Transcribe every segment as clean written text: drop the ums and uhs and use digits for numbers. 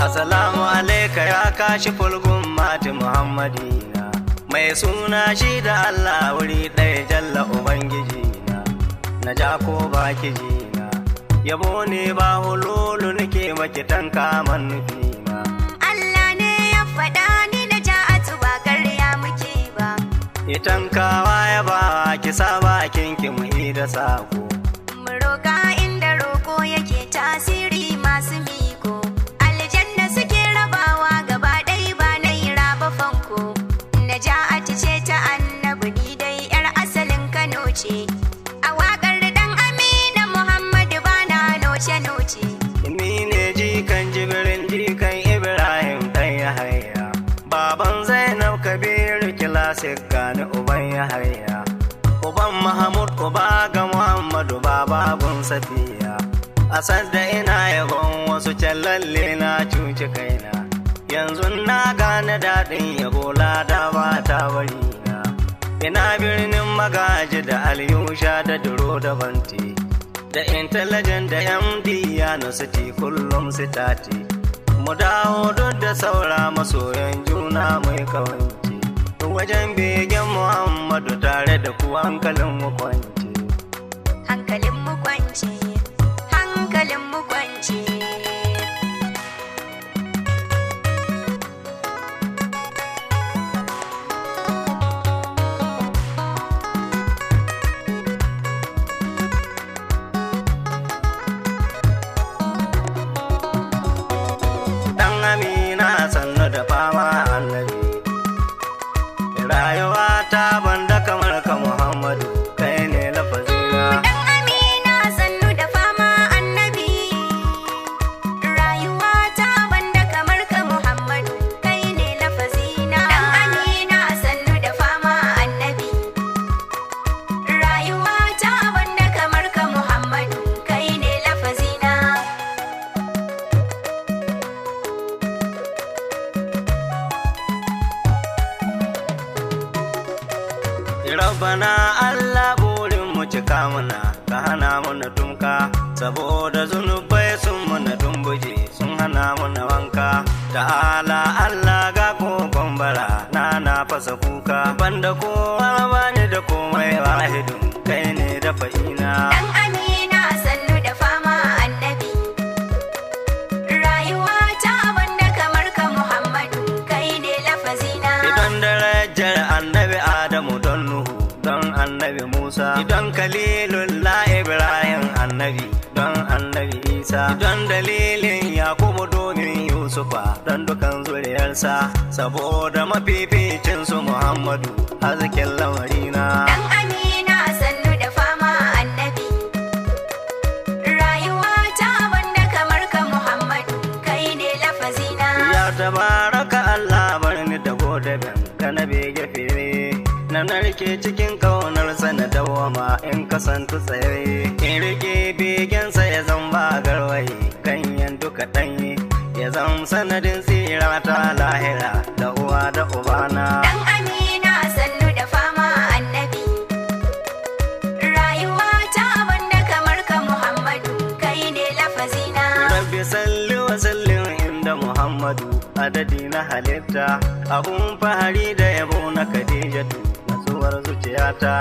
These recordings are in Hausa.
Assalamu alaika ya kashi fulgun mati Muhammadina, mai suna shi da Allah wuri ɗaya jalla Ubangijina, na ja ko baki jina, yabo ne ba hululu nake maki tanka man nufina. Allah ne ya faɗa ni na ja'atu ba ƙarya muke ba. Itankawa ya ba ki saba kinki mu da sako. Mu roƙa inda roƙo yake tasiri masu miko. Aljanna suke rabawa gaba ɗaya ba naira ba fanko. Na ja'atu ce ta annabi ni dai 'yar asalin Kano ce. A waƙar ɗan Amina Muhammadu bana noce-noce. Ni ne jikan Jibrin jikan Ibrahim ɗan Yahaya. Baban Zainab Kabiru Kilasik gani uban Yahaya. Uban Mahmud uba ga Muhammadu baba gun Safiya. A sadda ina yabon wasu can lalle na cuci kaina. Yanzu na gane daɗin yabo lada ba ta bari na. Ina birnin magaji da Alyusha da Duro da Banti. Da intelligent da MD ya city kullum sitati. Mu dawo duk da saura masoyan juna mai kawance. Wajen begen Muhammadu tare da ku hankalin mu kwance. Hankalin mu kwance, hankalin mu kwance. Dan Amina sannu da fama annabi. Rayuwa ta banda kamar ka Muhammadu kai ne lafazina. Dan Amina sannu da fama annabi. Rayuwa ta banda kamar ka Muhammadu kai ne lafazina. Dan Amina sannu da fama annabi. Rayuwa ta banda kamar ka Muhammadu kai ne lafazina. Rabbana Allah burin mu cika muna ka hana muna tumka saboda zunubai sun muna tumbuje sun hana muna wanka ta'ala Allah ga kokon bara na fasa kuka banda kowa bani da komai wahidun kai ne da fa'ina. Dan Amina sannu da fama annabi. Rayuwa ta banda kamar ka Muhammadu kai ne lafazina. Idan darajar annabi Adamu don Nuhu don annabi Musa, idan Khalilullah Ibrahim annabi don annabi Isa, idan dalilin Yakubu domin Yusufa don dukan zuriyarsa, saboda mafificin su Muhammadu arzikin lamarina. Dan Amina sannu da fama annabi. Rayuwa ta banda kamar ka Muhammadu kai ne lafazina. Ya tabaraka Allah barni da godaben ka na bege fere na narke cikin kaunarsa na dawama in kasantu tsaye in rike begensa ya zan ba garwaye ganyen duka ɗanye ya zan sanadin tsira ta lahira da uwa da ubana. Dan Amina sannu da fama annabi. Rayuwa ta banda kamar ka Muhammadu kai ne lafazina. Rabbi salli wa sallim inda Muhammadu adadi na halitta abun fahari da yabo na Khadijatu natsuwar zuciyata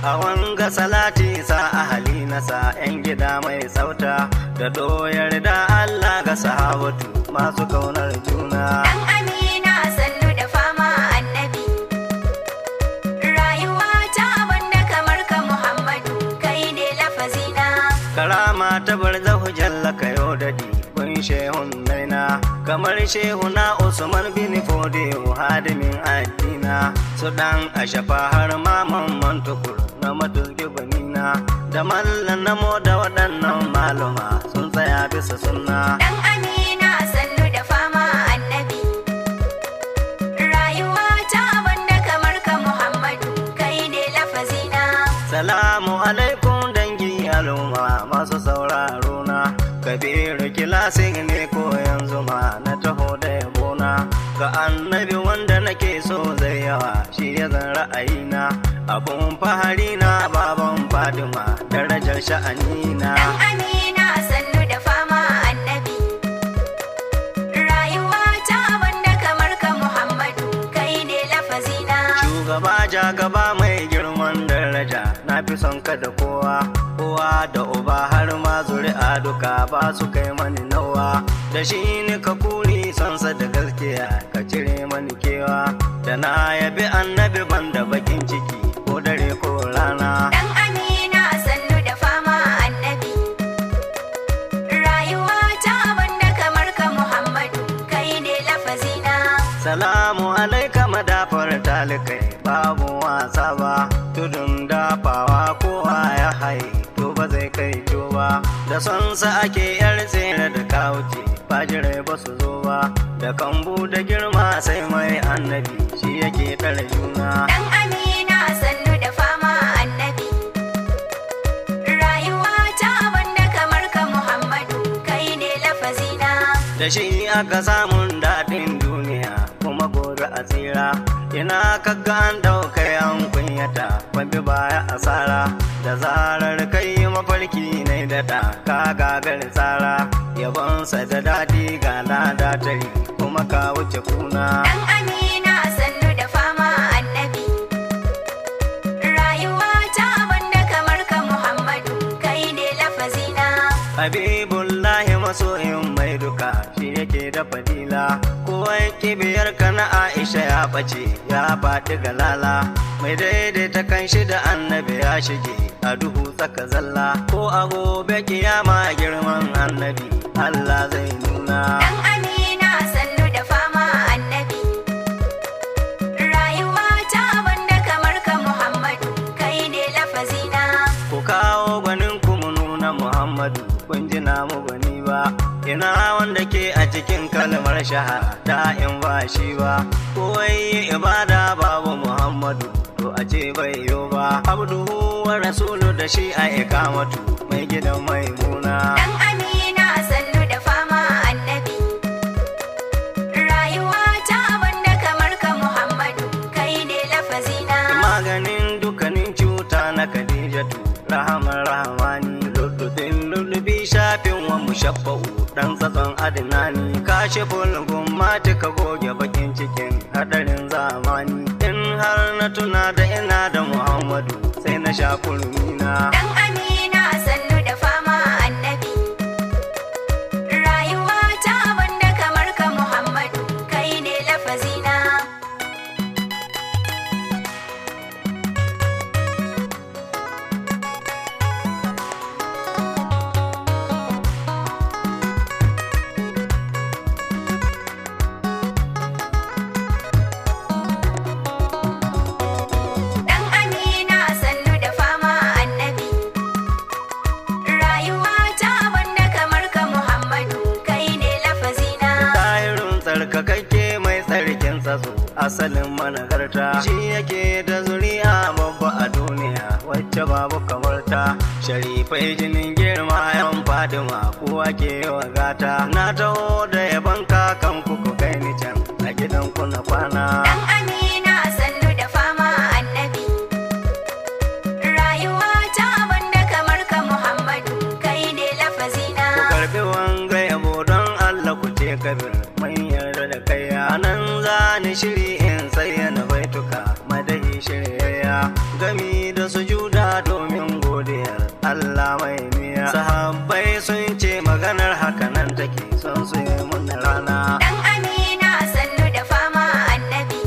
a wanga salati sa ahali na sa yan gida mai tsauta da doyar da Allah ga sahabatu masu kaunar juna. Dan Amina sannu da fama annabi. Rayuwa ta banda kamar ka Muhammadu kai ne lafazina. Karama ta barzahu jalla kayo dadi kun shehun naina kamar shehuna Usman bin Fodiyo hadimin addina su dan ashafa har ma mamman tukur na matulki gwanina da mallan namo da waɗannan maluma sun tsaya bisa sunna. Dan Amina sannu da fama annabi. Rayuwa ta banda kamar ka Muhammadu kai ne lafazina. Salamu alaikum dangi al'umma masu sauraro na Kabiru kilasin ne ko yanzu ma na taho da yabona ga annabi wanda nake so zai yawa shi ya zan ra'ayina abun fahari na baban Fatima darajar sha'anina. Dan Amina sannu da fama annabi. Rayuwa ja gaba mai girman daraja, na fi son ka da kowa, kowa da uba har ma zuri'a duka ba su kai mani nawa. Da shi ni ka kuri sonsa da gaskiya ka cire mani kewa, da na yabi annabi banda bakin ciki ko dare ko rana. Dan Amina sannu da fama annabi. Rayuwa ta banda kamar ka Muhammadu, kai ne lafazina. Salamu alaika madafar talikai babu wasa ba, tudun dafawa kowa ya haye to ba zai kai to ba, da sonsa ake yar tsere da kawuce fajirai ba su zo ba, da kambu da girma sai mai annabi shi yake ɗara juna. Dan Amina sannu da fama annabi. Rayuwa ta banda kamar ka Muhammadu, kai ne lafazina. Da shi aka samun daɗin duniya kuma gobe a tsira, ina kaga an ɗaukai an kunyata wanda baya asara, da zarar kai mafarki ne daɗa ka gagar tsara, yabonsa da daɗi ga lada tari kuma ka wuce kuna. Dan Amina sannu da fama annabi. Rayuwa ta banda kamar ka Muhammadu, kai ne lafazina. Habibullahi masoyin mai duka shi yake da fadila, kowa kibiyar ka na Aisha ya ɓace ya faɗi galala, mai daidaita kan shi da annabi ya shige a duhu tsaka zalla, ko a gobe kiyama girman annabi Allah zai nuna. Dan Amina sannu da fama annabi. Rayuwa ta banda kamar ka Muhammadu, kai ne lafazina. Ku kawo gwanin ku mu nuna Muhammadu, kun ji namu gwani ba, ina wanda ke a cikin kalmar shahada in ba shi ba, ko yi ibada babu Muhammadu, to a ce bai yo ba, abduhu wa rasulu da shi a ikamatu mai gidan maimuna. Dan Amina sannu da fama annabi. Rayuwa ta banda kamar ka Muhammadu, kai ne lafazina. Maganin dukkanin cuta na Khadijatu, rahamar rahamani, lullubin lullubi shafin wa mushaffa'u dan tsatson adinani, kashe bulgun mati ka goge bakin cikin hadarin zamani, in har na tuna da ina da Muhammadu sai na sha kurmina. Dan Amina sannu da fama annabi. Rayuwa ta banda kamar ka Muhammadu, kai ne lafazina. Dan Amina sannu da fama annabi. Rayuwa ta banda kamar ka Muhammadu, kai ne lafazina. Tahirun tsarkakakke mai tsarkin tsatso asalin managarta, shi yake da zuri'a babba a duniya wacce babu kamarta, sharifai jinin girma yan fadima kowa ke wa gata, na taho da yaban kakan ku ku kai ni can a gidan ku na kwana. Dan Amina sannu da fama annabi. Rayuwa ta banda kamar ka Muhammadu, kai ne lafazina. Ku karbi wanga yabo don Allah ku ce kabir mun yarda da kai, anan za ni shiri in sayyana baituka madahi shiryayya, gami da sujuda domin godiyar Allah mai niya. Sahabbai sun ce maganar haka nan take son su yi mun rana. Dan Amina sannu da fama annabi.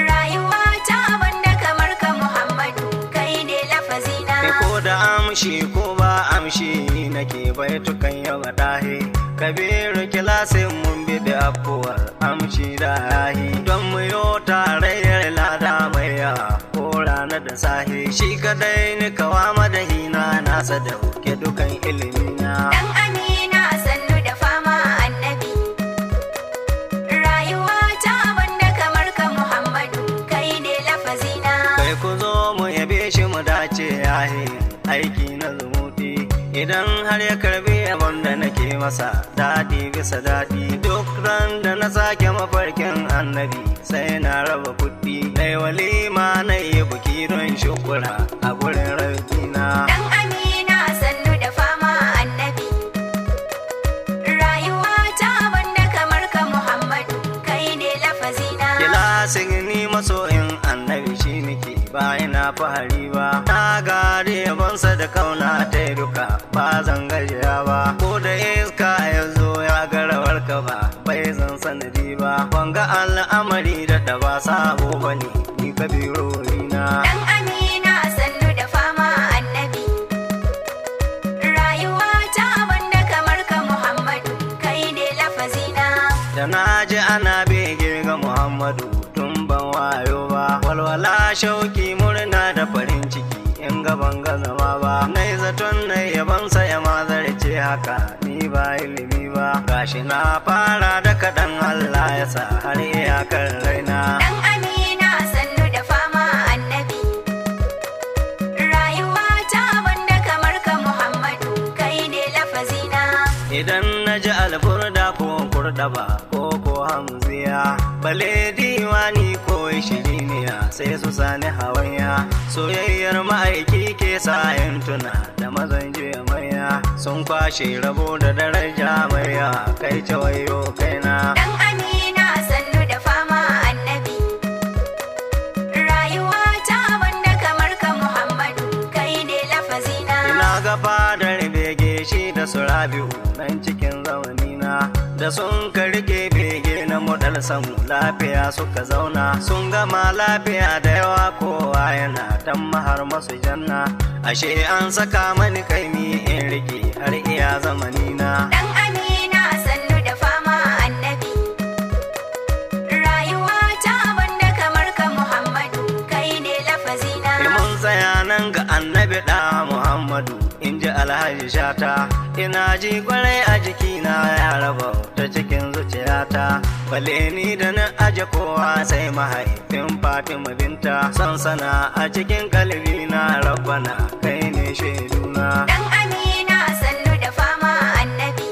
Rayuwa ta banda kamar ka Muhammadu, kai ne lafazina. Ko da amshi ko ba amshi nake baitukan yau dahi, kabiru kilasin mun bi da afuwar amshi da yahi, don mu yo tarayyar lada mai yawa ko rana da sahi, shi kadai ni kawa madahina nasa da ke dukan ilimina. Dan Amina sannu da fama annabi. Rayuwa ta banda kamar ka Muhammadu, kai ne lafazina. Kai ku zo mu yabe shi mu dace yahi aiki na zumuɗi, idan har ya karbi abin da nake masa daɗi bisa daɗi, duk ran da na sake mafarkin annabi sai na raba kuɗi, na yi walima na yi buki don shukura a gurin rabbina. Dan Amina sannu da fama annabi. Rayuwa ta banda kamar ka Muhammadu, kai ne lafazina. Kilasin ni masoyin annabi. ba ina fahari ba. Na gari yabonsa da kauna ta duka ba zan gajiya ba. Ko da iska ya zo ya ga rawar ka ba bai zan sanadi ba. Wanga al'amari da da ba sabo bane ni Kabiru na. Dan Amina sannu da fama annabi. Rayuwa ta banda kamar ka Muhammadu, kai ne lafazina. Da na ji ana bege ga Muhammadu tun ban wayo ba. Walwala shauki murna da farin ciki in gaban gazama ba. Nai zaton nai yabansa ya mazarce haka ni ba ilimi ba. Gashi na fara da kaɗan Allah ya sa har iyakar raina. Dan Amina sannu da fama annabi. Rayuwa ta banda kamar ka Muhammadu, kai ne lafazina. Idan na ji alburda ko kurɗaba ko ko hamziya, bale diwani ko shiriniya sai su sani hawanya. Soyayyar ma'aiki ke sa in tuna da mazan jiya manya, sun kwashe rabo da daraja maiya kai wayo kaina. Dan Amina sannu da fama annabi. Rayuwa ta banda kamar ka Muhammadu, kai ne lafazina. Ina ga fadar bege shi da su Rabi'u nan cikin zamanina, da sun ka rike bege na modal samu lafiya suka zauna, sun gama lafiya da yawa kowa yana dan mahar masu janna. Ashe an saka mani kaimi in rike har iya zamanina. Dan Amina sannu da fama annabi. Rayuwa ta banda kamar ka Muhammadu, kai ne lafazina. Mun tsaya nan ga annabi da Muhammadu, in ji Alhaji Shata. Ina ji kwarai a jikina ya raba ta cikin zuciyata. Bale ni da na aje kowa sai mahaifin Fatima binta. Sansana a cikin kalbina rabbana kai ne shaiduna. Dan Amina sannu da fama annabi.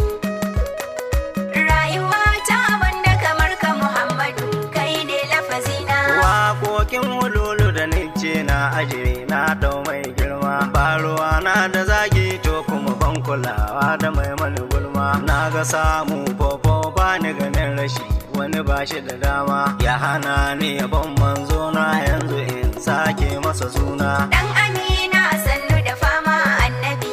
Rayuwa ta banda kamar ka Muhammadu, kai ne lafazina. Waƙoƙin hululu da nice na aje na dau mai girma. Ba ruwa na da zagi to kuma ban kulawa da mai mani gulma. Na ga samu fofo ba ni ganin rashi wani ba shi da dama. Ya hana ni yabon manzo na yanzu in sake masa suna. Dan Amina sannu da fama annabi.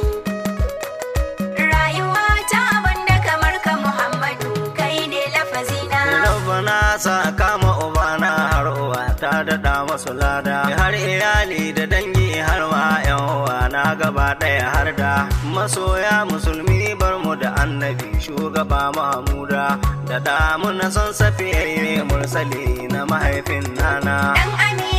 Rayuwa ta banda kamar ka Muhammadu, kai ne lafazina. Rabbana sa kama ubana har uwa ta daɗa masu lada. Har iyali da dangi har ma yan uwa na gaba ɗaya har da masoya musulmi bar mu da annabi shugaba Mahmuda. Da ɗa muna son safiyayye mursali na mahaifin nana. Dan Amina